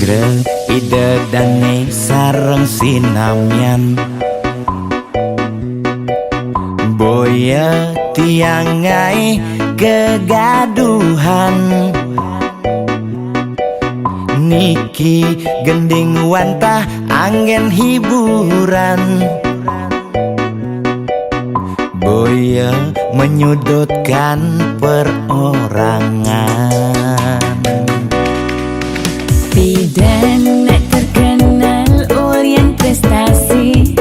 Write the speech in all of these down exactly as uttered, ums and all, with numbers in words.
Idedane sareng sinamian, boya tiangai kegaduhan. Niki gending wantah anggen hiburan, boya menyudutkan perorangan. Pidan terkenal ulian prestasi,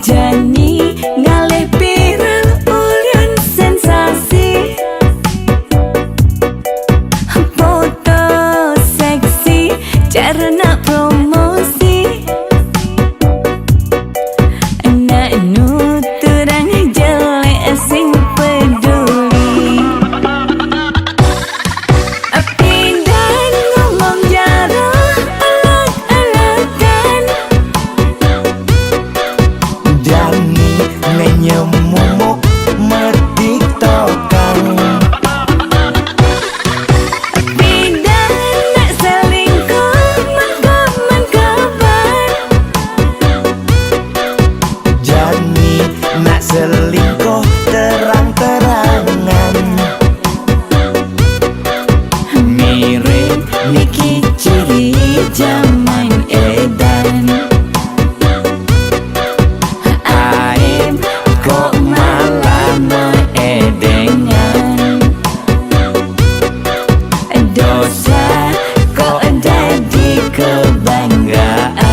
jani ngalih piral ulian sensasi. Foto seksi, cara nak promosi. Nak nuturang jelek sing peduli. Pidan ngomong jaro elak-elakan, jani ngenyem mumuk metiktokan. Pidan nak selingkuh mengkoman kabar, jani nak selingkuh terang-terangan. Mirip niki ciri zaman edan. Aib kok malah meedengan, dosa kok dadi kebanggaan.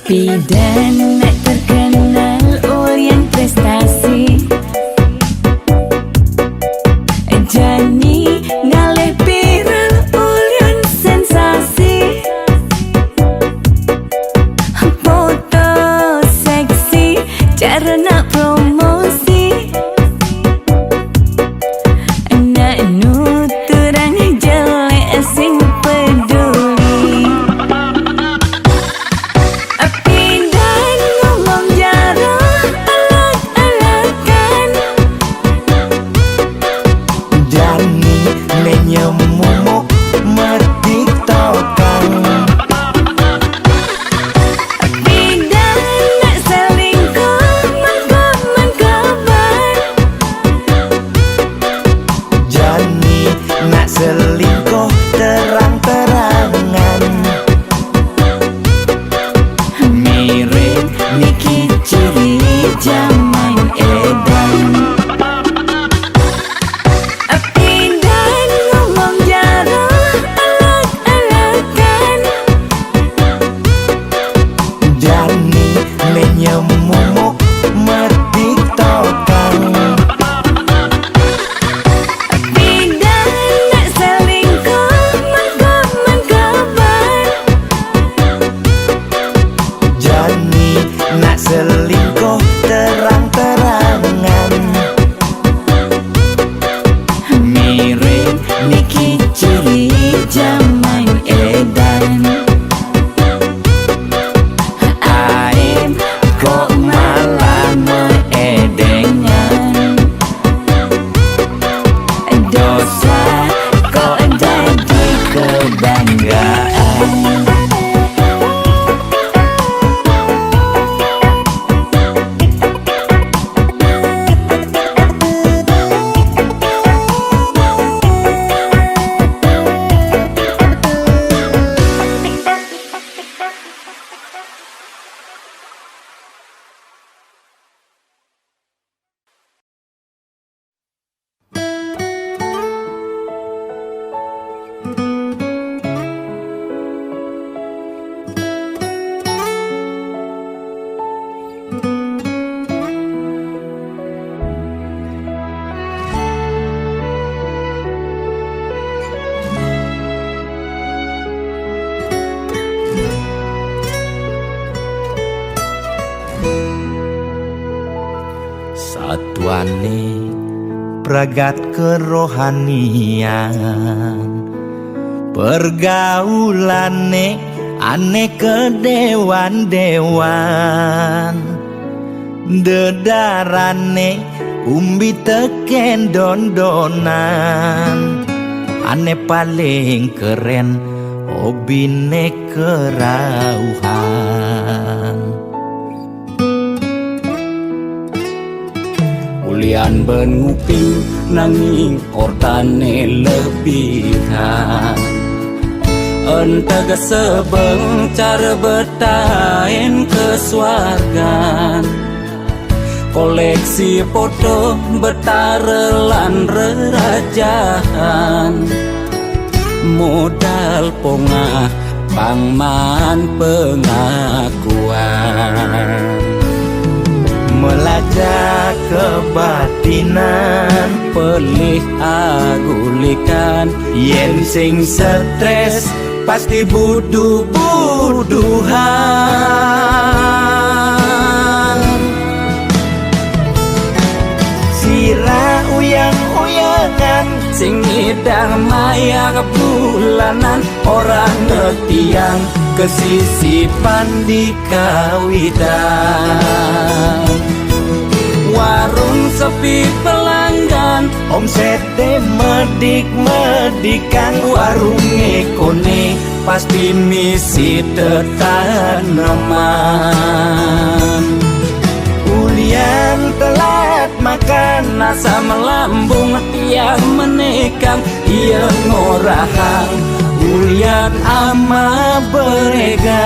Pidan terkenal ulian prestasi, jani ngalih piral ulian sensasi. Foto seksi, cara nak promosi. Nak nuturang jelek sing peduli. Pidan ngomong jaro elak-elakan, jani ngenyem mumuk metiktokan. Pidan nak selingkuh mengkoman kabar, jani nak selingkuh terang-terangan. Mirip niki ciri zaman edan. Pidan ngomong jaro elak-elakan, jani ngenyem mumuk metiktokan. Pidan nak selingkuh mengkoman kabar, jani nak selingkuh terang-terangan. Mirip niki ciri zaman edan. Aib kok malah meedengan, dosa kok dadi kebanggaan. Wane pragat kerohanian, pergaulane ane kedewan-dewan, dedarane umbi teken dondonan, ane paling keren hobine kerauhan. Ulian ben nguping nanging ortane lebihan. Entega sebeng cara betain kesuargan. Koleksi foto betara lan rerajahan. Modal pongah pang maan pengakuan. Melajah kebatinan, pelih agulikan. Yen sing stres pasti buduh-buduhan. Sira uyang-uyangan sing ngidang mayar bulanan, ora ngetiang kesisipan dikawitan. Warung sepi pelanggan, omsete medik-medikan, warunge kone pasti misi tetaneman. Ulian telat makan, asam lambung tiang menekang, iya ngorahang ulian ama beregan.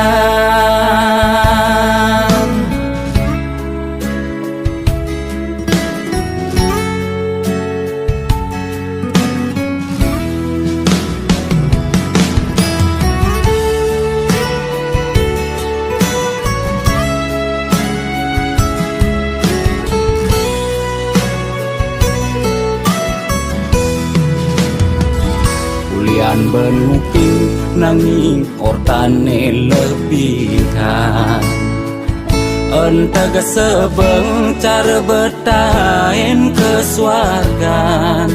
Ulian ben nguping nanging ortane lebihan. Entega sebeng cara betain kesuargan.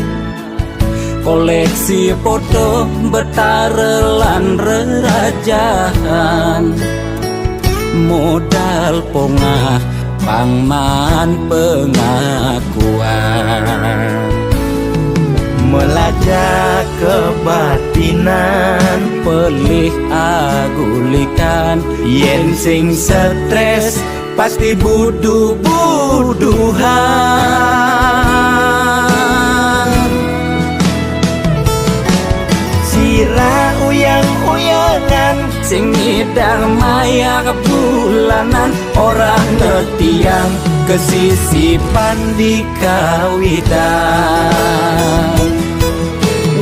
Koleksi foto betara lan rerajahan. Modal pongah pang maan pengakuan. Melajah kebatinan, pelih agulikan. Yen sing stres pasti buduh-buduhan. Sira uyang-uyangan sing ngidang mayar bulanan, ora ngetiang kesisipan dikawitan.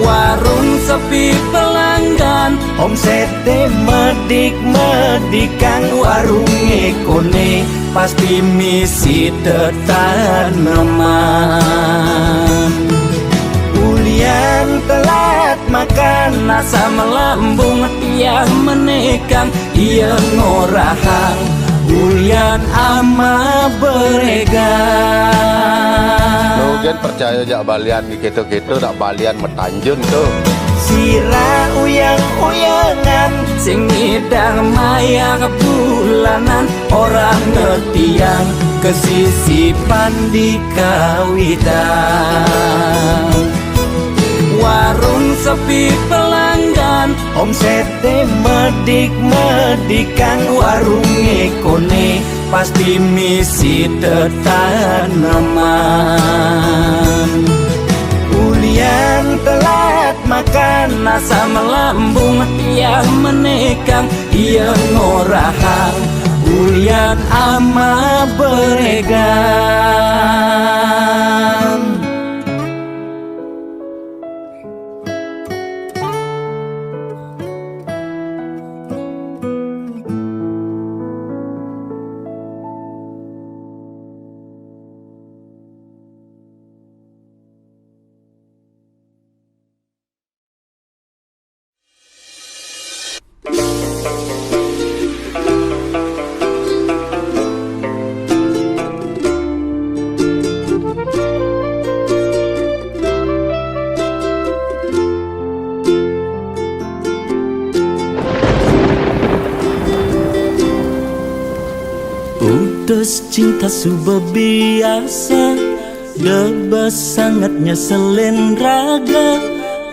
Warung sepi pelanggan, omsete medik-medikan, warunge kone pasti misi tetaneman. Ulian telat makan, asam lambung tiang menekang, iya ngorahang ulian ama beregan. Lo gen percaya jak balian di keto-keto, dak balian metanjun tu. Sira uyang-uyangan sing ngidang mayar bulanan, ora ngetiang kesisipan dikawitan. Warung sepi pelanggan, omsete medik-medikan, warunge kone pasti misi tetaneman. Ulian telat makan, asam lambung tiang menekang, iya ngorahang ulian ama beregan. Cinta suba biasa, deba sangat nyeselin raga.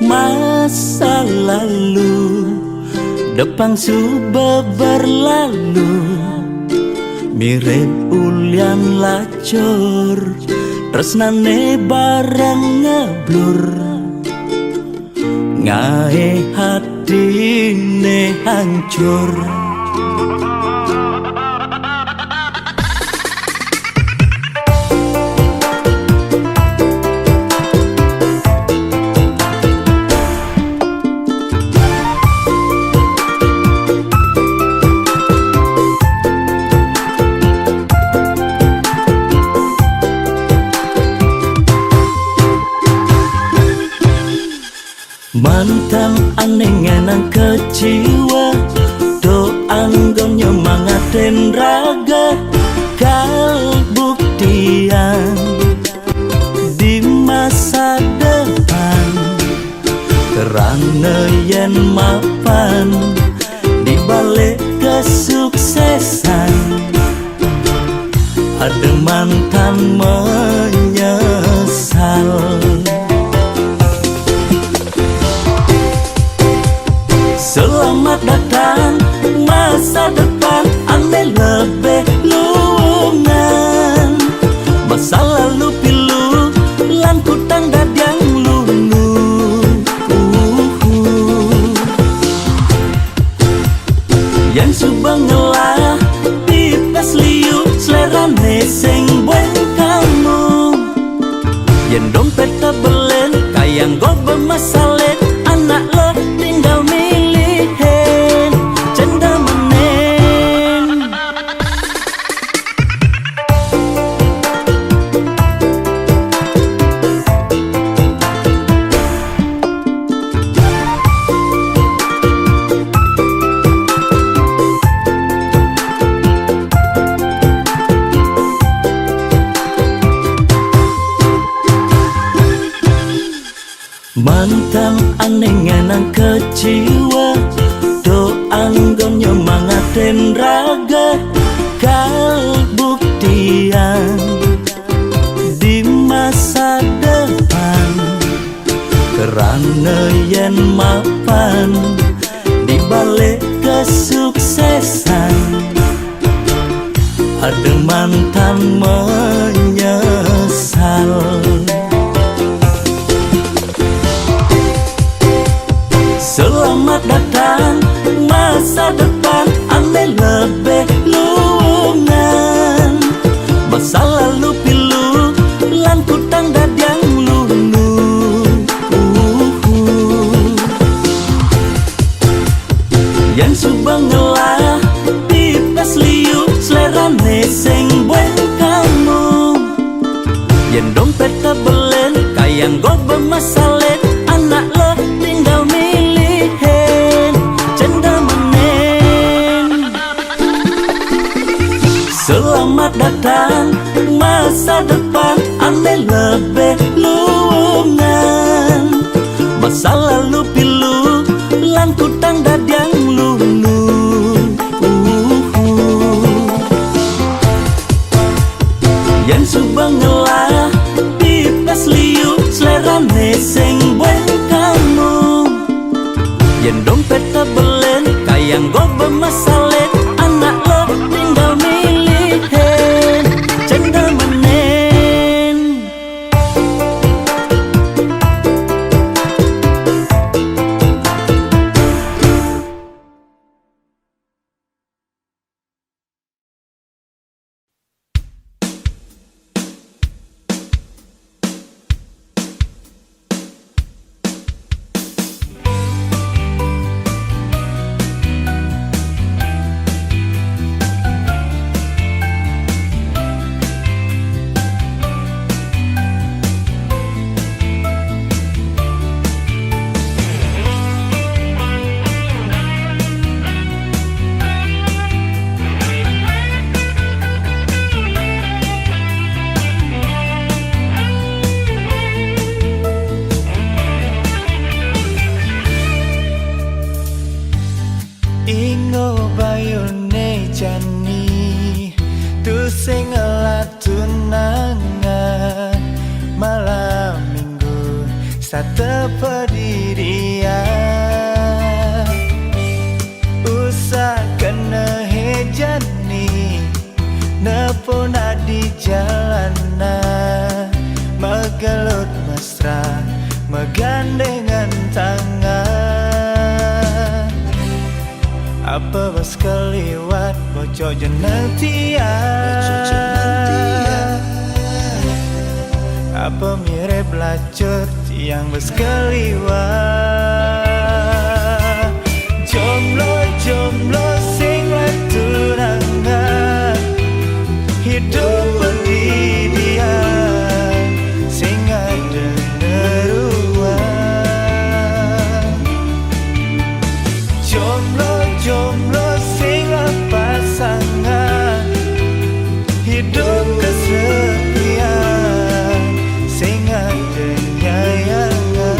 Masa lalu depang suba berlalu, mirip ulian lacur, tresnane bareng ngeblur. Ngae hatine hancur. Mantan ane ngenang keciwa, do anggon nyemangatin raga. Kal buktian di masa depan, kerana yen mapan di balik kesuksesan, ada mantan menyesal. Selamat datang masa depan ane lebih luungan. Masa lalu pilu lan kutang dadiang lunu. Uhu. Yen suba ngelah pipes liu, selerane sing buen kamu. Yen dompet tebelen, kayang gobe masalit, anak lo tinggal milihin, cendemenen. Mantan ane ngenang keciwa, do anggon nyemangatin raga. Kal buktian di masa depan, kerana yen mapan di balik kesuksesan, ada mantan menyesal. Selamat datang masa depan ane lebih luungan. Masa lalu pilu lan kutang dadiang lunu. Uhu. Yen suba ngelah pipes liu, selerane sing buen kamu. Yen dompet tebelen, kayang gobe masalit, anak lo tinggal milihin, cendemenen. Selamat datang masa depan ane lebih luungan. Masa lalu pilu lan kutang dadiang lunu. Uhu. Yen suba ngelah pipes liu, selerane sing buen kamu. Yen dompet tebelen, kayang gobe masalit, anak lo tinggal milihin, cendemenen. Ingo bayune jani, Tu sing ngelah tunangan, malam minggu satepedidian. Usah kena hejani, nepuna di jalanan, megelut mesra, megandengan tangan. Apa ba sekeliwat bocok jeneng tia? Apa mirip lacur tiang ba sekeliwat? Jomblo-jomblo sing ngelah tunangan, hidup pendidian sing ada neruan. Jomblo-jomblo sing ngelah pasangan, hidup kesepian sing ada nyayangan.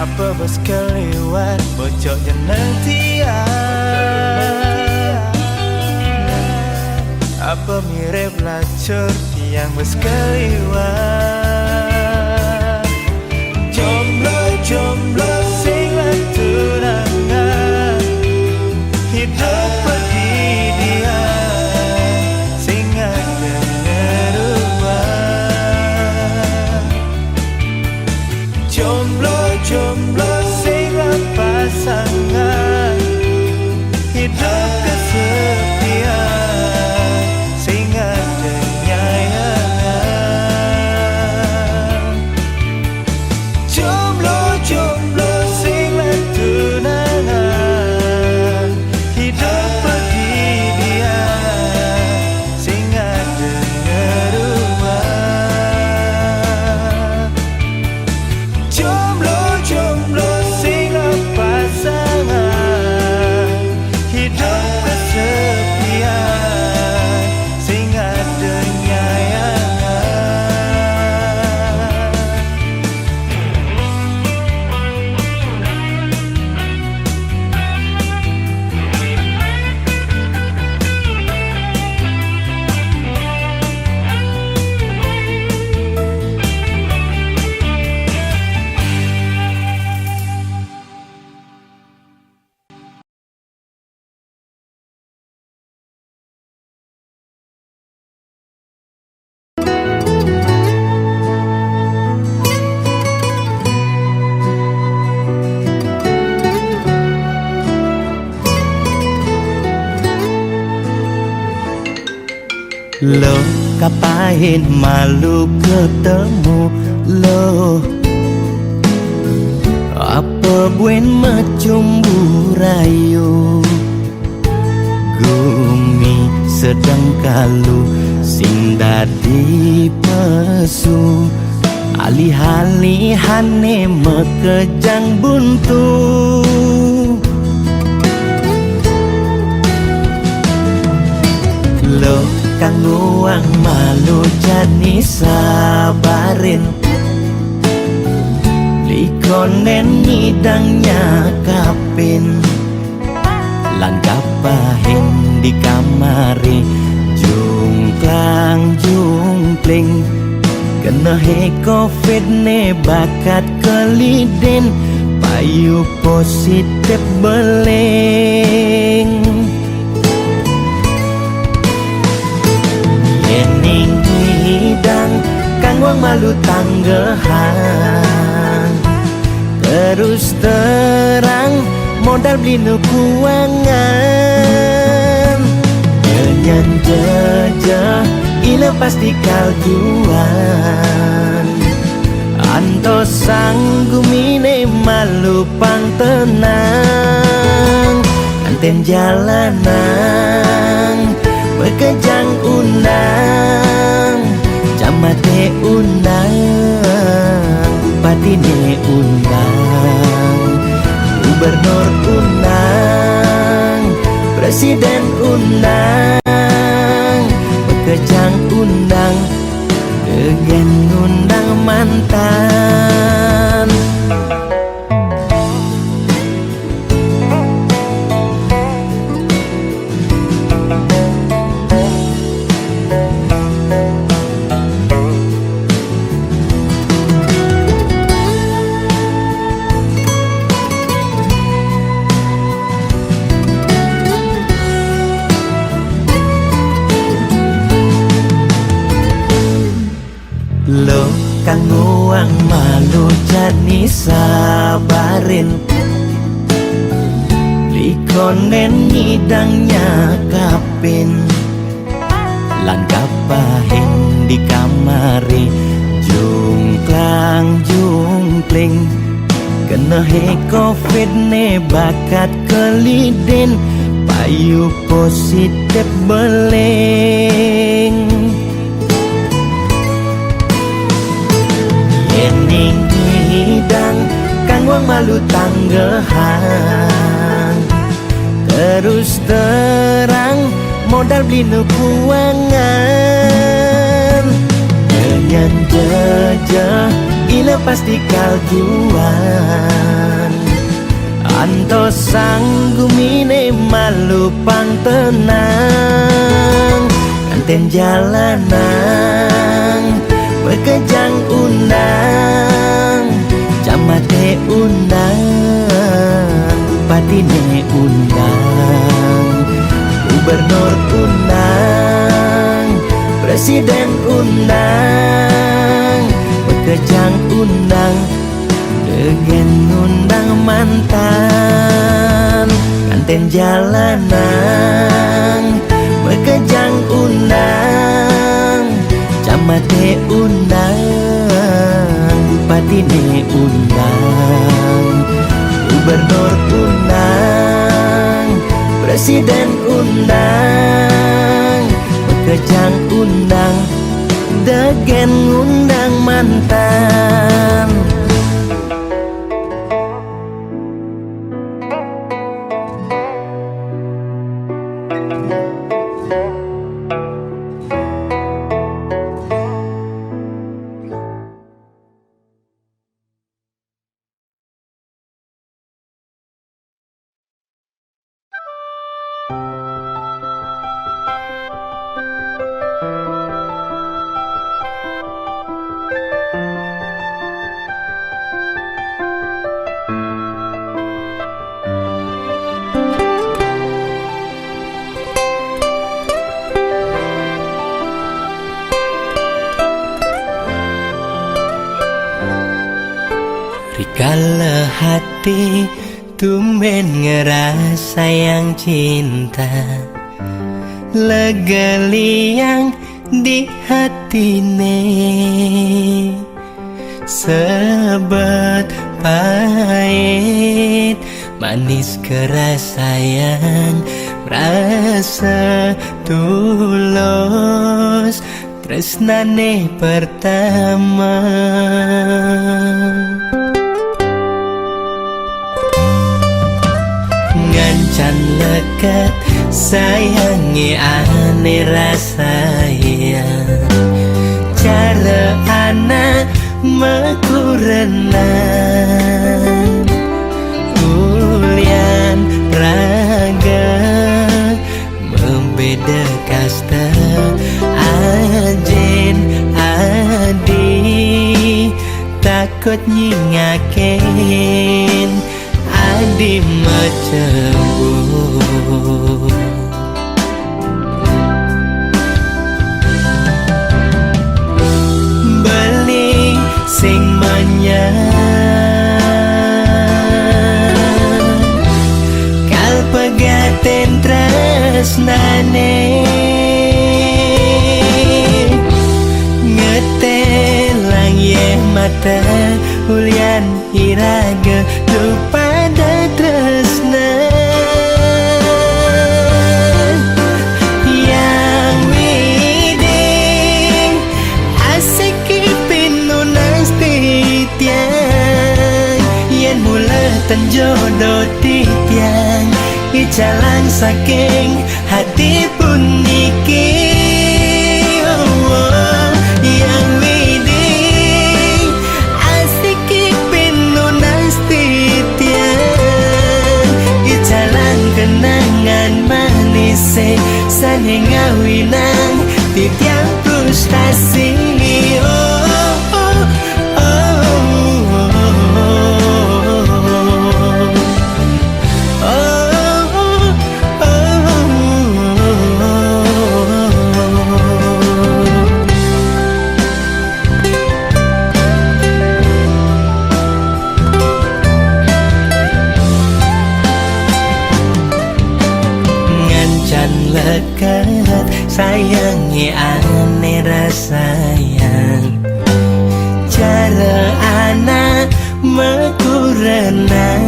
Apa ba sekeliwat bocok jeneng tia? Apa mirip lacur tiang ba sekeliwat? Jomblo-jomblo sing ngelah tunangan, hidup pendidian sing ada neruan. Jomblo-jomblo sing ngelah pasangan, hidup kesepian sing ada nyayangan. Jomblo-jomblo sing ngelah tunangan, hidup pendidian sing ada neruan. Jomblo-jomblo sing ngelah pasangan, hidup kesepian sing ada nyayangan. Lo, kapahin malu ketemu lo. Apa buin mecumbu rayu? Gumi sedang kalu sing dadi pesu. Alih-alihane makejang buntu. Lo, kanggo wong malu jani sabarin. Likonen ngidang nyakapin. Langkah pahin di kamare, jungklang-jungkling. Kenehe covid ne bakat kelidin, payu positif beling. Yening ngidang kang wong malu tanggehan, terus terang modal beli nu kuangan. Nyen jejeh ila pasti kaljuan. Antos sang gumine malu pang tenang. Ten jalanang, makejang undang, camate undang, bupatine undang, gubernur undang, presiden undang, makejang undang, degen ngundang mantan. Lo kanguang malu jani sabarin, likonen ngidang nyakapin, langkah pahin di kamari, jungklang jungkling, kenehe covid ne bakat kelidin, payu positif beling. Yening ngidang kanguang malu tanggehan, terus terang modal beli nu kuangan. Ngenyan jejeh ila pasti kaljuan. Antos sang gumine malu pang tenang, nganten jalanang, makejang undang, camate undang, bupatine undang, gubernur undang, presiden undang, makejang undang, degen ngundang mantan, nganten jalanang, makejang undang, camate undang, bupatine undang, gubernur undang, presiden undang, makejang undang, degen ngundang mantan. Rikala hati tumben ngerasayang cinta, lega liang di hatine. Sebet pait manis kerasayang, rasa tulus tresnane pertama. Ngancan leket sayange ane rasayang, cara anak mekurenan, ulian raga membeda kasta, ajin adi takut nyingakin adi macebut. Beli sing manyang kal pegaten tresnane, ngetelang yeh mata ulian iraga tu pada tresna. Ten jodoh titiang, icalang saking hati puniki. Oh, oh, yang widi asiki pinunas titiang, icalang kenangan manis sane ngawinang titiang frustasi. Oh, oh, oh. Ngancan leket sayange ane rasayang, cara anak mekurenan,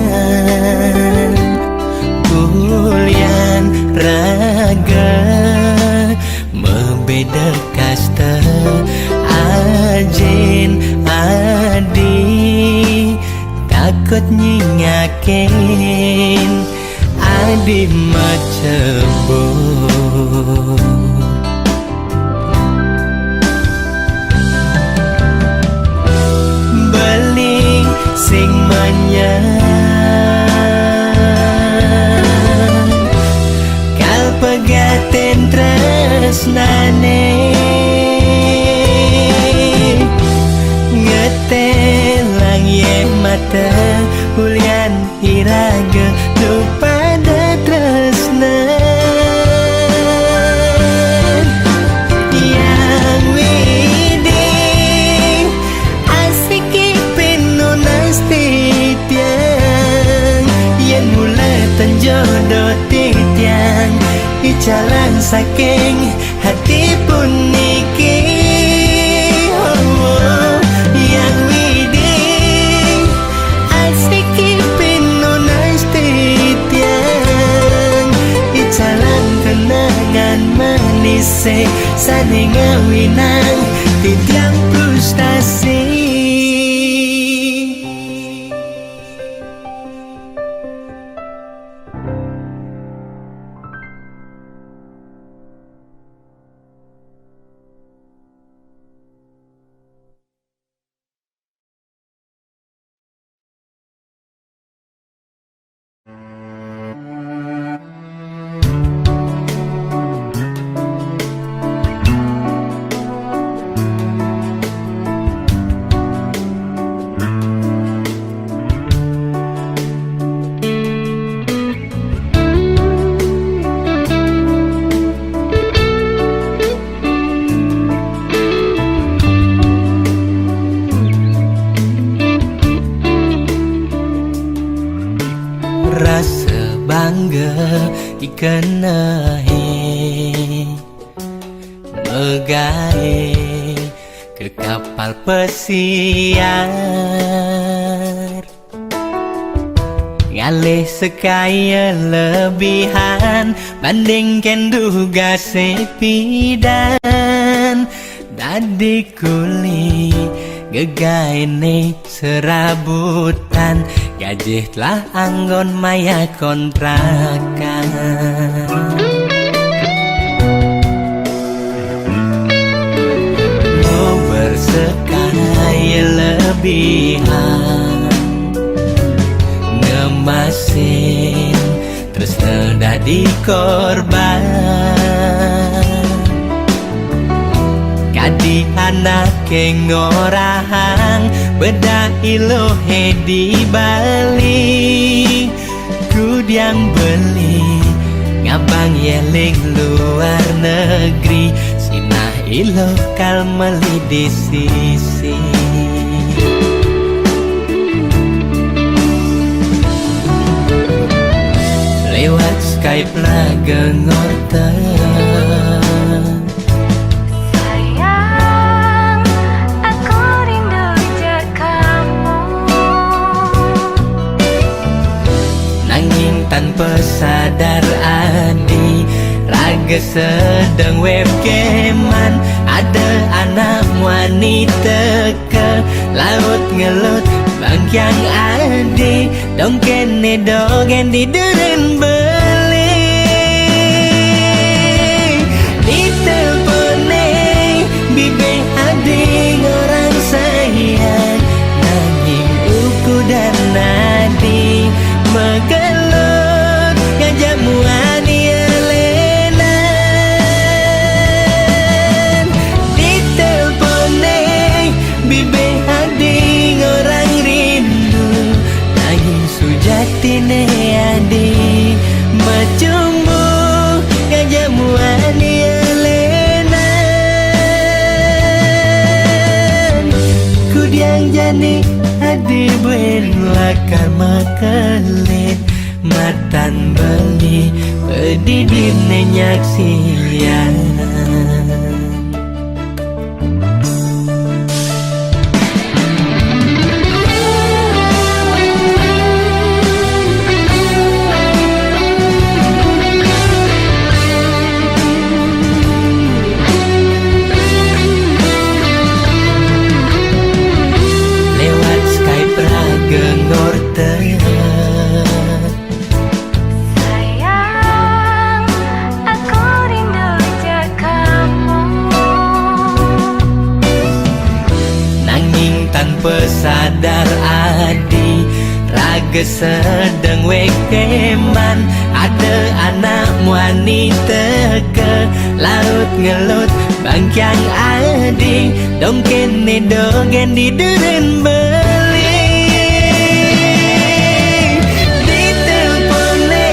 kulian raga mebeda kaste, ajin adi takut nyingakin adi macebut. Beli sing manyang kal pegaten tresnane, ngetelang ye mata ulian iraga tu pada tresna. Yang widi asiki pinunas titiang, yen mula ten jodoh titiang, icalang saking hati puniki. Oh, yang widi asiki pinunas titiang, icalang kenangan manise sane ngawinang titiang frustasi. Rasa bangga ikenehe megae ke kapal pesiar. Ngalih sekaya lebihan banding kenduga sepidan. Dadi kuli gegaene serabutan, gajih telah anggon maya kontrakan. Ngober sekaya lebihan ngemasin terus dadi korban. Kadi anake ngorahang bedah ilohe di Bali. Kudiang beli ngabang yeling luar negeri, sinah iloh kal meli di sisi. Lewat Skype lah gengorta. Sayang, aku rindu je kamu. Nanging tanpa sadar adi, raga sedeng webcaman, ada anak Wanita ke laut ngelut bangkiang adi, dong kene dogen di deren beli. Ditelepone bibe adi orang sayang, nanging uku dan adi megelut ngajak muani elenan. Ditelepone bibe adi orang rindu, nanging sujatine adi macumbu ngajak muani elenan. Kudiang jani adi buen lakar makelet, matan beli pedidin nenyak siang. Lewat Skype raga ngorte. Sayang, aku rindu je kamu. Nanging tanpa sadar adi, raga sedeng wekeman. Ada anak wanita ke laut ngelut bangkiang adi, dong kene dogen di deren beli. Ditelepone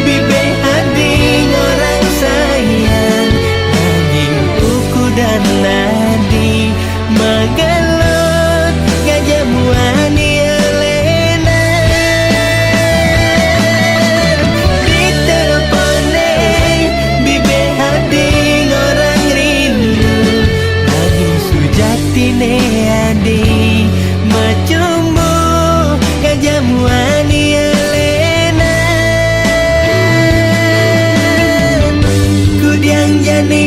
bibe adi orang sayang, nanging uku dan adi megelut ngajak muani elenan. Ditelepone bibe adi orang rindu, adi sujatine adi macumbu ngajak muani elenan. Kudiang jani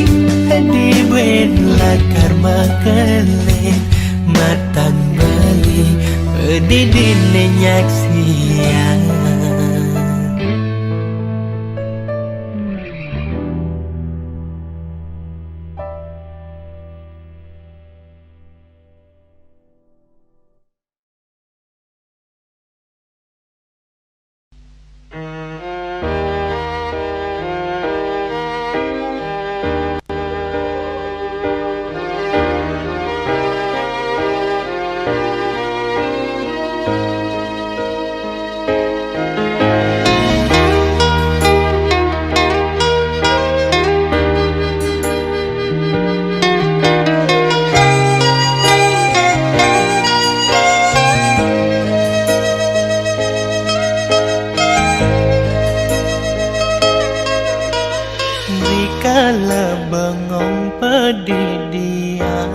adi buen lakar makelet, matan beli pedidin nenyak siang. Rikala bengong pedidian,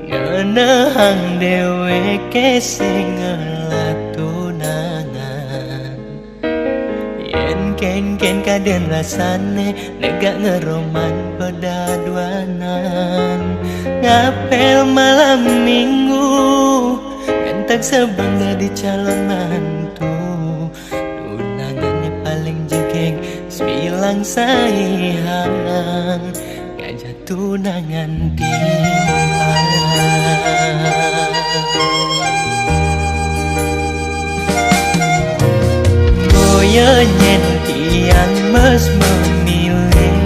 ngenehang deweke sing ngelah tunangan. Yen kenken kaden rasane negak ngeroman pedaduanan. Ngapel malam minggu, ngantek sebang dadi calon mantu. Tunangane paling jegeng, sebilang saihang. Ngajak tunangan tiang. Boya nyen tiang mes memilih,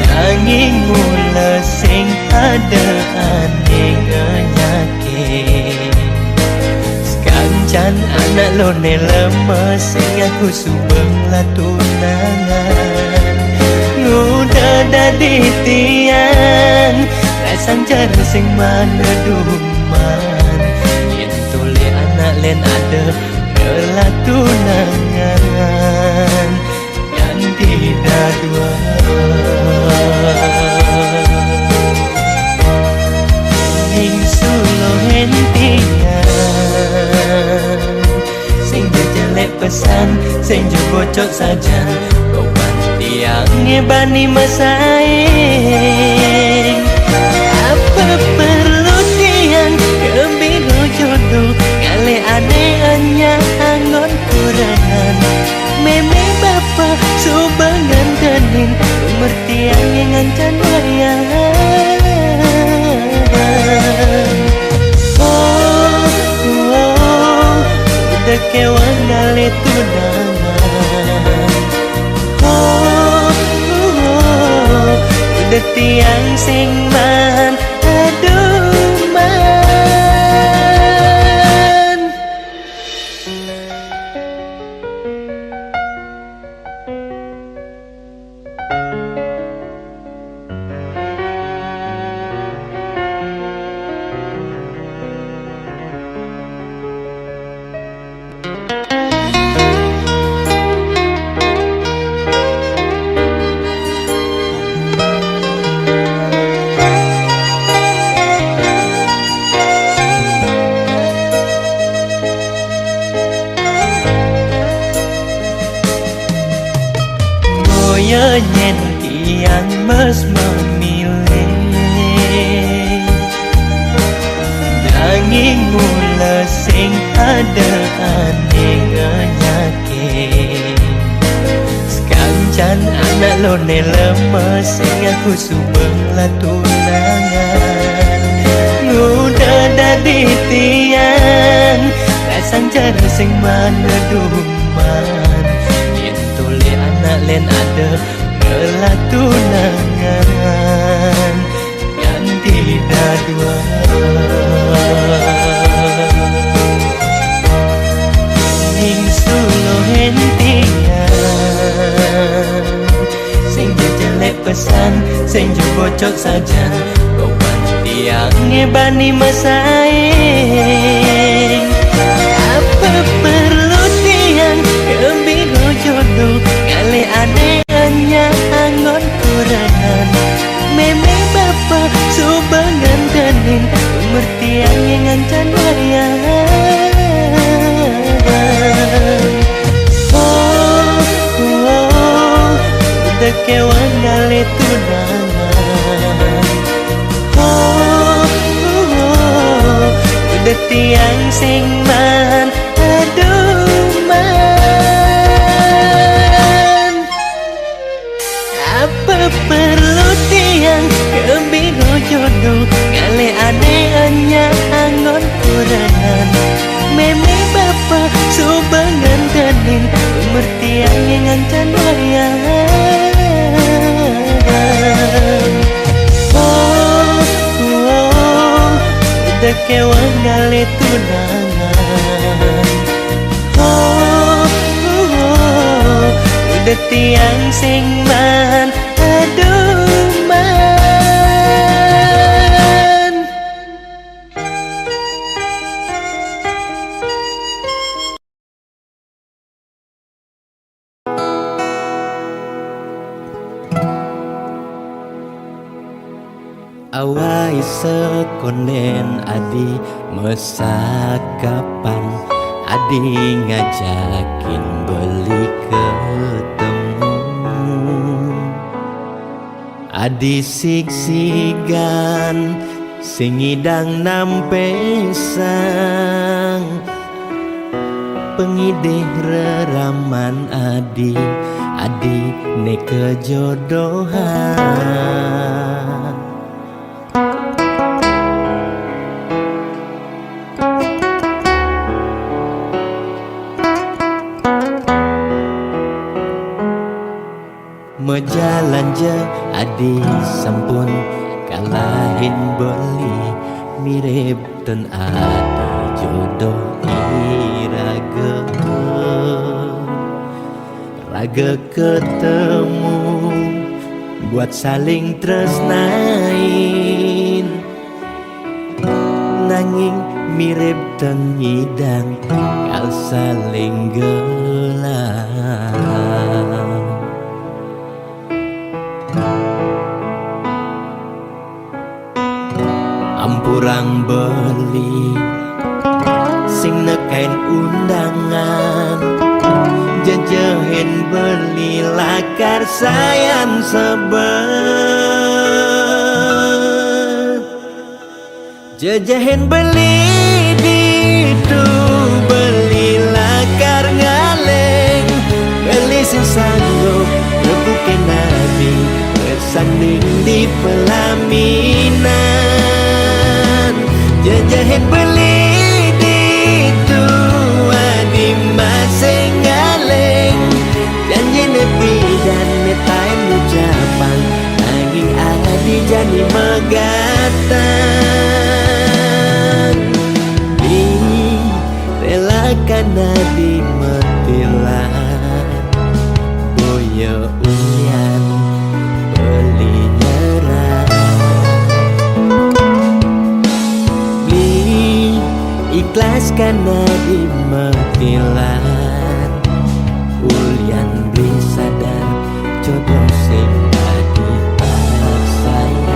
nanging mula sing ada ane ngenyake. Sekancan anak lone lemes sing aku subeng lah tunangan. Nguda dadi tiang, rasang cara sing mana duman. Yen tule anak len ada, ngelah tunangan. Nganti dadua. Ning sulo hentian, sing jejelek pesan, sing jebocok sajan. Kau panti Tiang bani masaing. Apa perlu tiang kebingung jodoh, ngalih ane enya anggon kurangan. Meme bapa subangan kening, umur tiang ngancan wayah. Oh, oh, udah kewang ngalih tunangan. Oh, oh, oh, udah tiang sing man, aduh man. Boya nyen tiang mas memilih, nanging mula sing ada ane nganyake. Sekancan anak lone lemes, sing aku subeng latunangan. Nguda dadi tiang, rasang cara sing maneduman. Yen tole anak len ada ngelatunangan. Nganti dadua ning suluh entian, sing jejelek pesan, sing jebocok sajan. Beban tiang ngebani masaing. Apa perlu tiang kebingung jodoh, ngalih ane enya anggon kurangan. Meme bapa subangan kening, umur tiang ngancan wayah. Oh, oh, udah kewang ngalih tunangan. Oh, oh, oh, udah tiang sing man, aduh man. Apa perlu tiang kebingung jodoh, ngalih ane enya anggon kurangan. Meme bapa subangan kening, umur tiang ngancan wayah. Oh, oh, udah kewang ngalih tunangan. Oh, oh, oh, udah tiang sing man, aduh man. Awai sekonden adi mesakapan, adi ngajakin beli ketemu. Adi sigsigan sing ngidang nampesang pengidih reraman adi, adi ne kejodohan. Mejalan je adi sempun kalahin beli, mirip ten ada jodoh iraga. Raga ketemu buat saling tresnain. Nanging mirip ten ngidang kal saling gelah. Ampurang beli sing nekain undangan, jejehin Beli lakar sayan sebet. Jejehin beli ditu, beli lakar ngaleng, beli sing sanggup repukin adi, bersanding di pelaminan. Jejehin beli ditu, adi masing ngaleng, janji nepi dan netain ucapan, nanging adi jani megatan. Di relakan adi metilan, boya ulian beli nyerah. Beli ikhlaskan adi metilan, ulian beli sadar jodoh sing adi paksayang.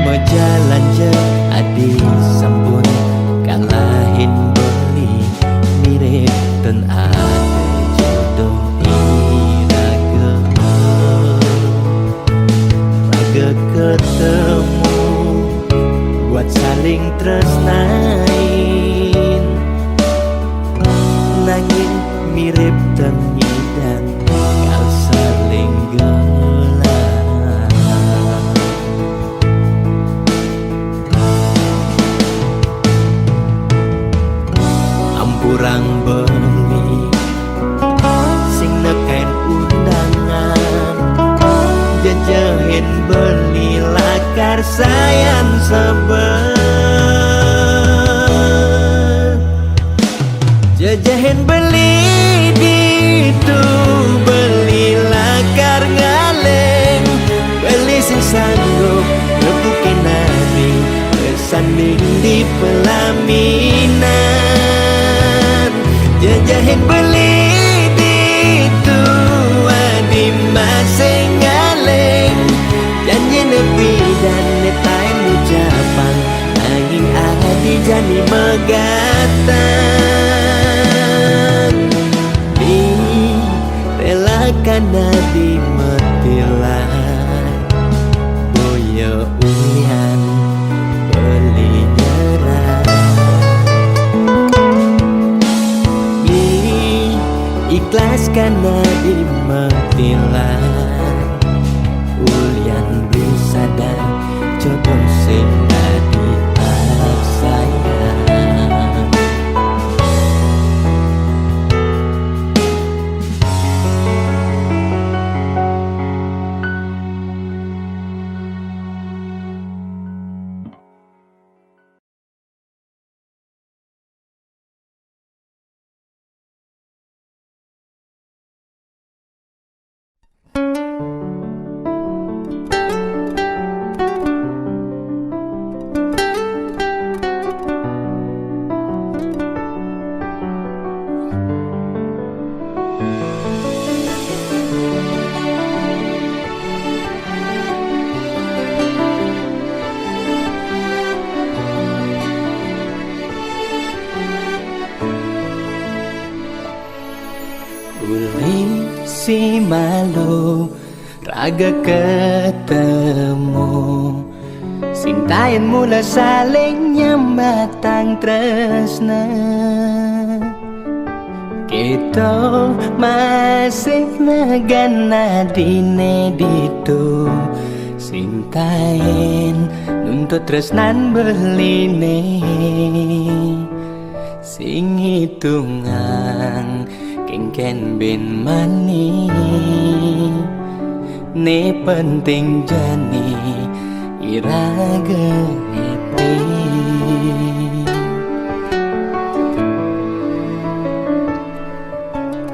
Mejalan ja adi sampun kalahin beli, mirip ten ada jodoh iraga. Raga ketemu buat saling tresnain, nanging mirip ten ngidang kal saling gelah. Ampurang beli sing neken undangan, jejehin beli lakar sayan sebet. Jejehin beli ditu, beli lakar ngaleng, beli sing sanggup repukin adi, bersanding di pelaminan. Jejehin beli ditu, adi masing ngaleng, janji nepi dan netain ucapan, nanging adi jani megatan. Di relakan adi metilan, boya ulian beli nyerah. Di ikhlaskan adi metilan, ulian beli sadar jodoh sing adi paksayang. Uli si malu raga ketemu, sing taen mula saling nyambatang tresna. Kita masih negana dine ditu, sing taen nuntut tresnan beline. Sing hitungan kengken ben mani, ne penting jani iraga happy.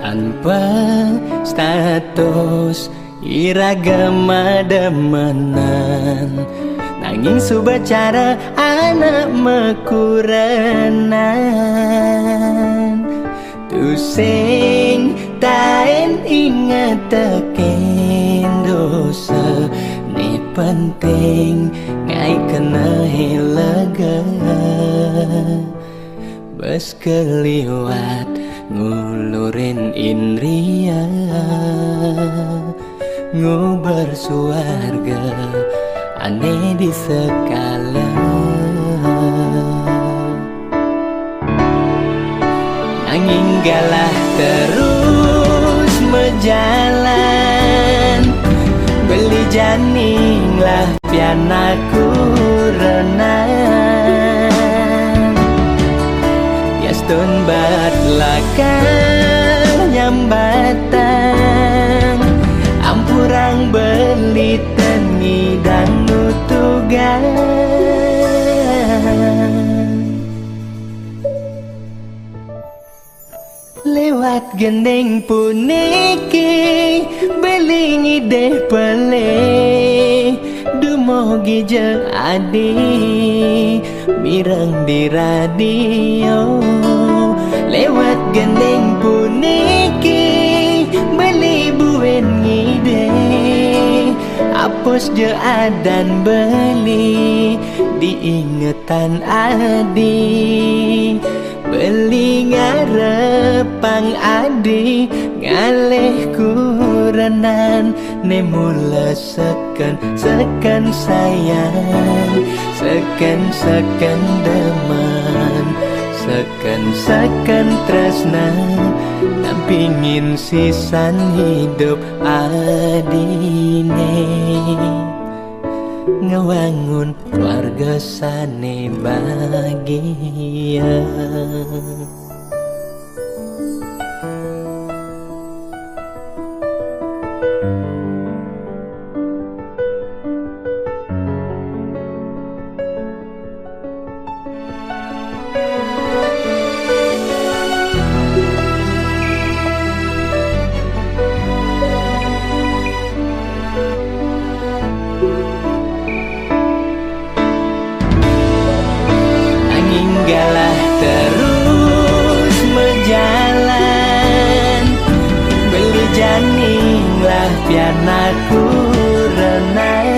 Tanpa status Ira gama demenan, nanging suba cara anak makurenan. Tusing taén ingetake dosa, né penting ngaé kenehé lega. Bes kaliwat ngulurin indria, nguber suarga ané di sekala. Nanging galah terus majalan, beli jani nglah pianak kurenan. Yastun bat lakar nyambatang, ampurang beli tengidang nutugang. Liwat gending puniki, beli ngidih pelih, dumugi ja adi mireng di radio. Liwat gending puniki, beli buin ngidih, apus ja adan beli diingetan adi. Beli ngarepang adi ngalih kurenan, né mula seken-seken sayang, seken-seken demen, seken-seken tresna, nampingin sisan hidup adiné. Ngewangun keluarga sané bagia. Nanging galah terus majalan, beli jani nglah pianak kurenan.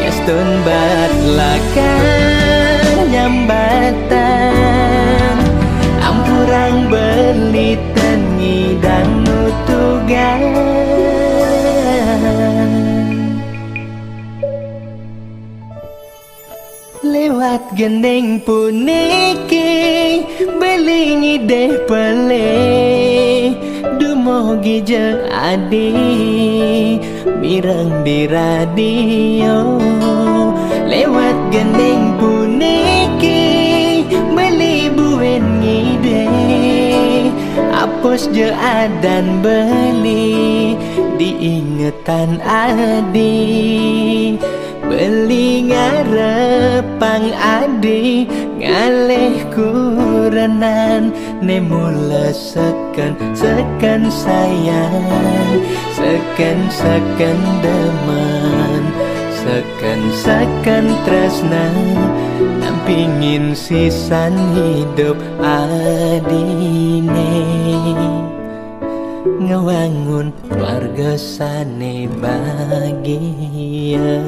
Yastun bat lakar nyambatang, ampurang beli tengidang nutugang. Liwat gending puniki, beli ngidih pelih, dumugi ja adi mireng di radio. Liwat gending puniki, beli buin ngidih, apus ja adan beli diingetan adi. Beli ngarepang adi ngalih kurenan, né mula seken-seken sayang, seken-seken demen, seken-seken tresna, nampingin sisan hidup adiné. Ngewangun keluarga sané bagia.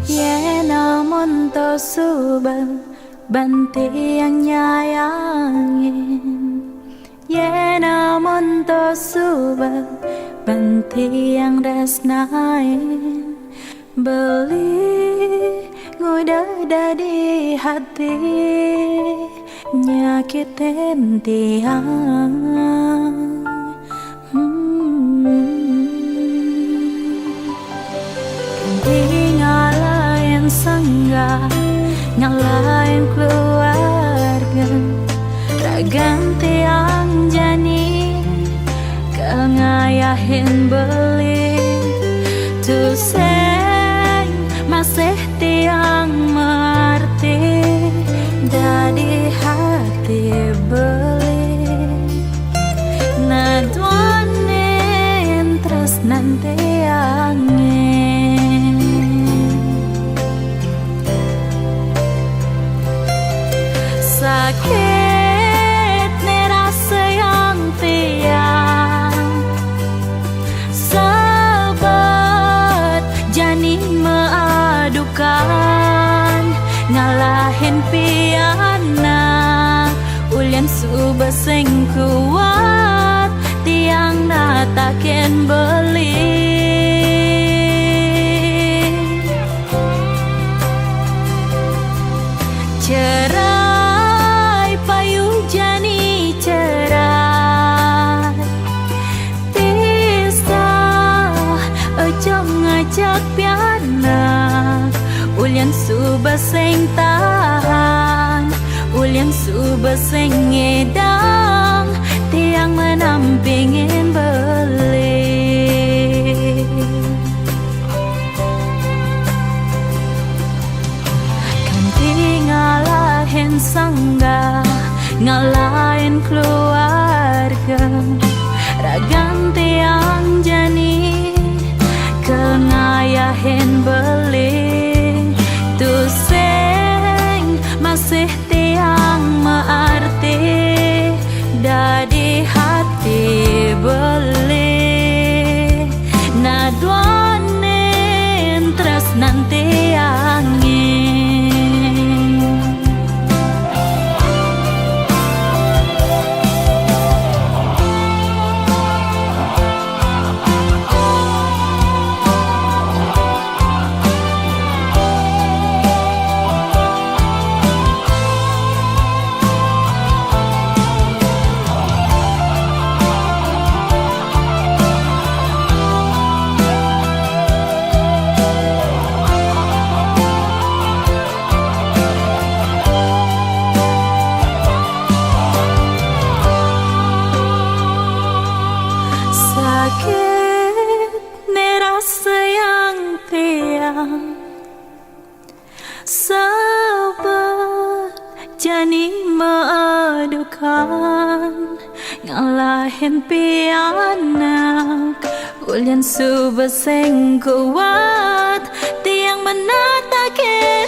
Yén amonto suba Ban tiang nyayangin, ye namun to suba, ban tiang resnain, beli nguda dadi hati nyakitin tiang. Hmm. Kanti ngalahin sangga, ngalahin keluarga, ragan tiang jani, kangayahin beli, tusing masih tiang maarti, dadi hati beli. Naduanin tresnan tiangin. Sakit ne rasayang tiang, sabab jani maadukan, ngalahin pianak, ulian suba sing kuat, tiang natakin beli. Cerai payu jani cerai, pisah ujung ngajak pianak, ulian suba sing tahan, ulian suba sing ngidang, tiang manampingin beli. Kanti ngalahin sangga, ngalahin keluarga, ragan tiang jani, kangayahin beli, tusing masih tiang maarti, dadi hati beli, naduanin tresnan tiangin. Sakit ne rasayang tiang, sabab jani maadukan, ngalahin pianak, ulian suba sing kuat, tiang manatakin